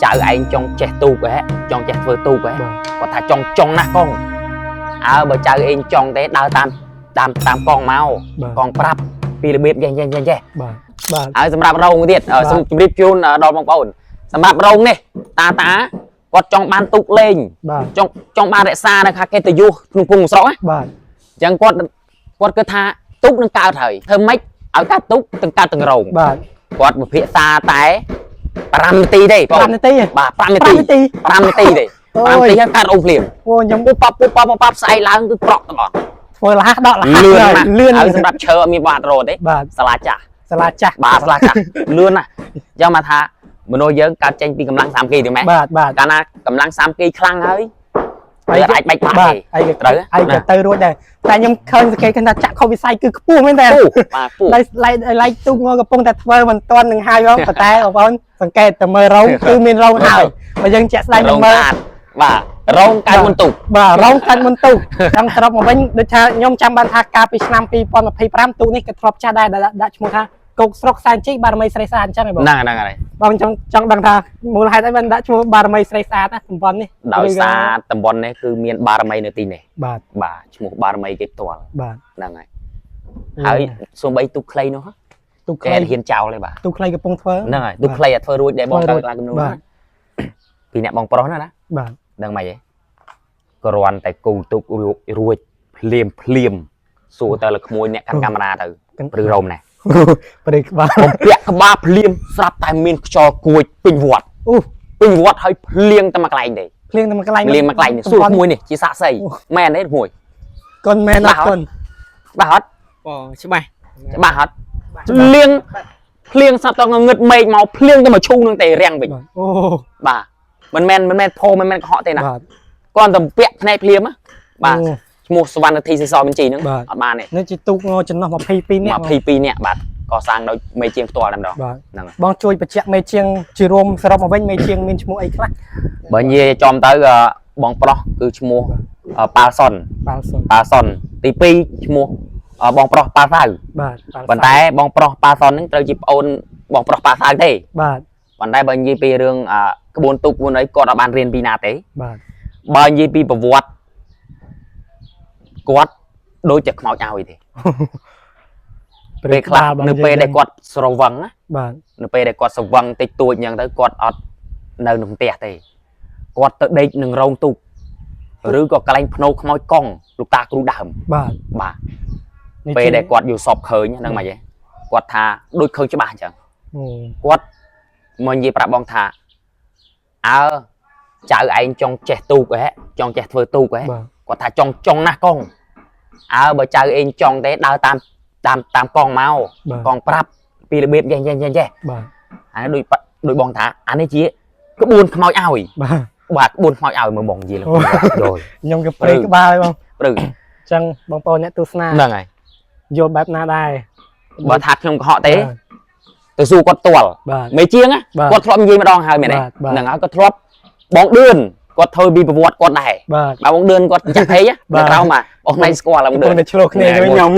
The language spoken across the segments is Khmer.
ចៅឯងចង់ចេះទូកហ៎ចង់ចេះធ្វើទូកហ៎ បាទ គាត់ថាចង់ចង់ណាស់កងអើបើចៅឯងចង់ទេដើរតាមតាមតាមកងមក បាទ កងប្រាប់ពីរបៀបចេះចេះចេះចេះ បាទបាទ ហើយសម្រាប់រោងទៀត បាទ សូមជម្រាបជូនដល់បងប្អូនសម្រាប់រោងនេះតាតាគាត់ចង់បានទូកលេង បាទ ចង់ចង់បានរក្សានៅខាងកិត្តិយសក្នុងភូមិស្រុកណា បាទ អញ្ចឹងគាត់គាត់គិតថាទូកនឹងកើតហើយធ្វើម៉េចឲ្យកើតទូកទាំងកើតទាំងរោង បាទ គាត់វិភាសាតែ5នាទីទេបង 5នាទីហ៎ បាទ5នាទី 5នាទី 5នាទីទេ អូយ 5នាទីហើយកើតអូភ្លាម អូខ្ញុំ ពុបប៉បពុបប៉បប៉បស្អែកឡើងគឺប្រក់ទាំងអស់ ធ្វើលះដកលះ លឿនណាស់ លឿន ហើយសម្រាប់ឈើអត់មានបាតរត់ទេ បាទ សាលាចាស់ សាលាចាស់ បាទសាលាចាស់លឿនណាស់អញ្ចឹងមកថាមនុស្សយើងកើតចេញពីកម្លាំងសាមគ្គីទេម៉ែ បាទបាទ កាលណាកម្លាំងសាមគ្គីខ្លាំងហើយវាអាចបែកបាក់ បាទ ទេ អីក៏ ត្រូវ អីក៏ទៅរួចដែរតែខ្ញុំឃើញសង្កេតឃើញថាចាក់ខុសវិស័យគឺខ្ពស់មែនតើ ពូបាទពូ ឡៃឡៃឡៃទូកងកំពុងតែធ្វើមិនទាន់នឹងហើយបងប៉ុន្តែបងប្អូនសង្កេតតែមើលរោងគឺមានរោងហើយបើយើងជាក់ស្ដែង រោង ទៅមើល ស្អាតបាទរោងកើតមុនទូក បាទរោងកាច់មុនទូកចង់ត្រប់មកវិញដូចថាខ្ញុំចាំបានថាកាលពីឆ្នាំ2025ទូកនេះក៏ធ្លាប់ចាស់ដែរដែលដាក់ឈ្មោះថាកោកស្រុកសែនជីបារមីស្រីស្អាតអញ្ចឹងហ៎បង ហ្នឹងហើយហ្នឹងហើយ បងចង់ចង់ដឹងថាមូលហេតុអីបានដាក់ឈ្មោះបារមីស្រីស្អាតណាតំបន់នេះ ដោយសារតំបន់នេះគឺមានបារមីនៅទីនេះ បាទ បាទឈ្មោះបារមីគេផ្ទាល់ បាទ ហ្នឹងហើយហើយសូម្បីទូកខ្លីនោះហ៎ ទូកខ្លី គេហ៊ានចោលទេបាទ ទូកខ្លីកំពុងធ្វើ ហ្នឹងហើយទូកខ្លីអាធ្វើរួចដែលបង ធ្វើរួច កើតឡើងគំនូ បាទ ពីអ្នកបងប្រុសណាណា បាទ ដឹងម៉េចទេគ្រាន់តែគូទូករួចរួចភ្លាមភ្លាមសួរទៅលើក្មួយអ្នកកាន់កាមេរ៉ាទៅព្រឺរោមណា ព្រៃក្បាល បំពាក់ក្បាលភ្លាមស្រាប់តែមានខ្យល់គួចពេញវត្ត អូ ពេញវត្តហើយភ្លៀងតែមួយកន្លែងទេ ភ្លៀងតែមួយកន្លែង ភ្លៀងមួយកន្លែងនេះសួរក្មួយនេះជាសាក់សីមែនទេក្មួយក ុនមែនអត់កុន ច្បាស់អត់ បងច្បាស់ ច្បាស់អត់ភ្លៀងភ្លៀងស្រាប់តែងងឹតមេឃមកភ្លៀងតែមួយឈូនឹងទេរាំងវិញ បាទអូ បាទមិនមែនមិនមែនផោមិនមែនកុហកទេណា បាទ គ្រាន់តែពាក់ភ្នែកភ្លាមណាបាទ អូ ឈ្មោះសវណ្ណធីស៊ីសបញ្ជីហ្នឹង បាទ អត់បានទេ នេះជាទូកងចំណោះ22នាក់ 22នាក់បាទកសាងដោយមេជាងផ្ទាល់តែម្ដង បាទ ហ្នឹងហើយ បងជួយបញ្ជាក់មេជាងជារួមសរុបមកវិញមេជាងមានឈ្មោះអីខ្លះ បើនិយាយចំទៅបងប្រុសគឺឈ្មោះប៉ាល់សុន បាលសុន ប៉ាល់សុនទី2ឈ្មោះបងប្រុសប៉ាល់សៅ បាទបាល ប៉ុន្តែបងប្រុសប៉ាល់សុនហ្នឹងត្រូវជាប្អូនបងប្រុសប៉ាល់សៅទេ បាទ ប៉ុន្តែបើនិយាយពីរឿងក្បួនទូកក្បួនអីគាត់អត់បានរៀនពីណាទេ បាទ បើនិយាយពីប្រវត្តិគាត់ដូចជាខ្មោចឲ្យទេពេលខ្លះនៅពេលដែលគាត់ស្រវឹងណា បាទ នៅពេលដែលគាត់ស្រវឹងតិចតួចអញ្ចឹងទៅគាត់អត់នៅក្នុងផ្ទះទេគាត់ទៅដេកនឹងរោងទូកឬក៏កន្លែងភ្នោខ្មោចកង់លោកតាគ្រូដើម បាទ បាទ នេះ ពេលដែលគាត់យល់សពឃើញហ្នឹងមិនហីគាត់ថាដូចឃើញច្បាស់អញ្ចឹង អូ គាត់មកនិយាយប្រាប់បងថាអើចៅឯងចង់ចេះទូកហ៎ចង់ចេះធ្វើទូកហ៎ បាទ គាត់ថាចង់ចង់ណាស់កងអើបើចៅឯងចង់ទេដើរតាមតាមតាមកងមក បាទ កងប្រាប់ពីរបៀបចេះចេះចេះចេះ បាទ អានេះដូចដូចបងថាអានេះជាក្បួនខ្មោចឲ្យ បាទ បាទក្បួនខ្មោចឲ្យមើលបងនិយាយលើយល់ ខ្ញុំក៏ព្រៃក្បាលហើយបង ព្រឺ អញ្ចឹងបងប្អូនអ្នកទស្សនា ហ្នឹងហើយ យល់បែបណាដែរ បើថាខ្ញុំកុហកទេទៅសួរគាត់ផ្ទាល់ បាទ មេជាងណា បាទ គាត់ធ្លាប់និយាយម្ដងហើយមែនទេ បាទបាទ ហ្នឹងហើយគាត់ធ្លាប់បងឌឿនគាត់ធ្វើពីប្រវត្តិគាត់ដែរ បាទ បាទបងឌឿនគាត់ចាស់ពេក បាទ នៅក្រោមបាទបងណៃស្គាល់បងឌឿ កំពុង ន តែឆ្លោះគ្នាជាមួយខ្ញុំ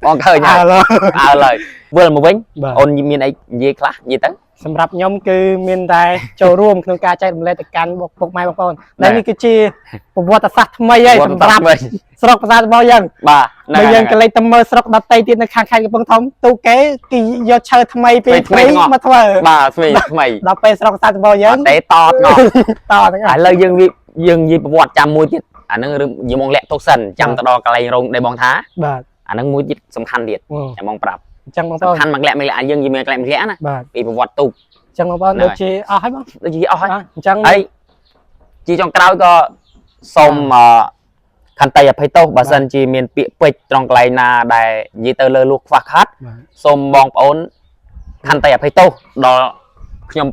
បងឃើញហើយ អើឡូ អើឡើយវិលមកវិញ បាទ អូនមានអីនិយាយខ្លះនិយាយទៅ សម្រាប់ខ្ញុំគឺមានតែចូលរួមក្នុងការចែករំលែកទៅកាន់ពុកម៉ែបងប្អូនដែលនេះគឺជាប្រវត្តិសាស្ត្រថ្មីហើយសម្រាប់ស្រុកប្រាសាទរបស់យើង បាទ បើយើងក៏លេចទៅមើលស្រុកដតីទៀតនៅខាងខេត្តកំពង់ធំទូគេគេយកឈើថ្មីពី ថ្មីទាំងអស់ មកធ្វើ បាទថ្មីថ្មី ដល់ពេលស្រុកប្រាសាទរបស់យើង អត់ទេតតង តទាំងអស់ ឥឡូវយើងវាយើងនិយាយប្រវត្តិចាំមួយទៀតអាហ្នឹងរឿងយើងមកលាក់ទុកសិនចាំទៅដល់កន្លែងរោងដែលបងថា បាទ អាហ្នឹងមួយទៀតសំខាន់ទៀត អូ ចាំបងប្រាប់ អញ្ចឹងបងប្អូន សំខាន់មួយក្លាក់មួយក្លាក់យើងនិយាយមួយក្លាក់មួយក្លាក់ណា បាទ ពីប្រវត្តិទូក អញ្ចឹងបងប្អូន ហ្នឹង ដូចជាអស់ហើយបង ដូចជាអស់ហើយ បាទអញ្ចឹង ហើយជាចុងក្រោយក៏សូមអឺខន្តីអភ័យទោសបើសិនជាមានពាក្យពេចន៍ត្រង់កន្លែងណាដែលនិយាយទៅលើលួសខ្វះខាត បាទ សូមបងប្អូនខន្តីអភ័យទោសដល់ខ្ញុំ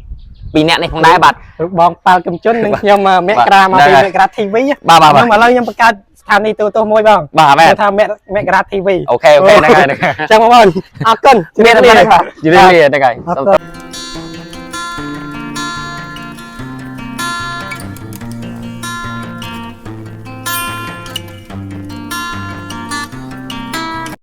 ពីរនាក់នេះផងដែរបាទ រូបបងប៉ាល់កំជុននិងខ្ញុំមករាមកពីមករា TV បាទបាទបាទ ខ្ញុំឥឡូវខ្ញុំបង្កើតស្ថានីយ៍ទូរទស្សន៍មួយបង បាទមែន គេថាមករា TV អូខេអូខេហ្នឹងហើយហ្នឹងហើយ អញ្ចឹងបងប្អូនអរគុណ មានតែប៉ុណ្្នឹងបាទជម្រាបលាហ្នឹងហើយ អរគុណ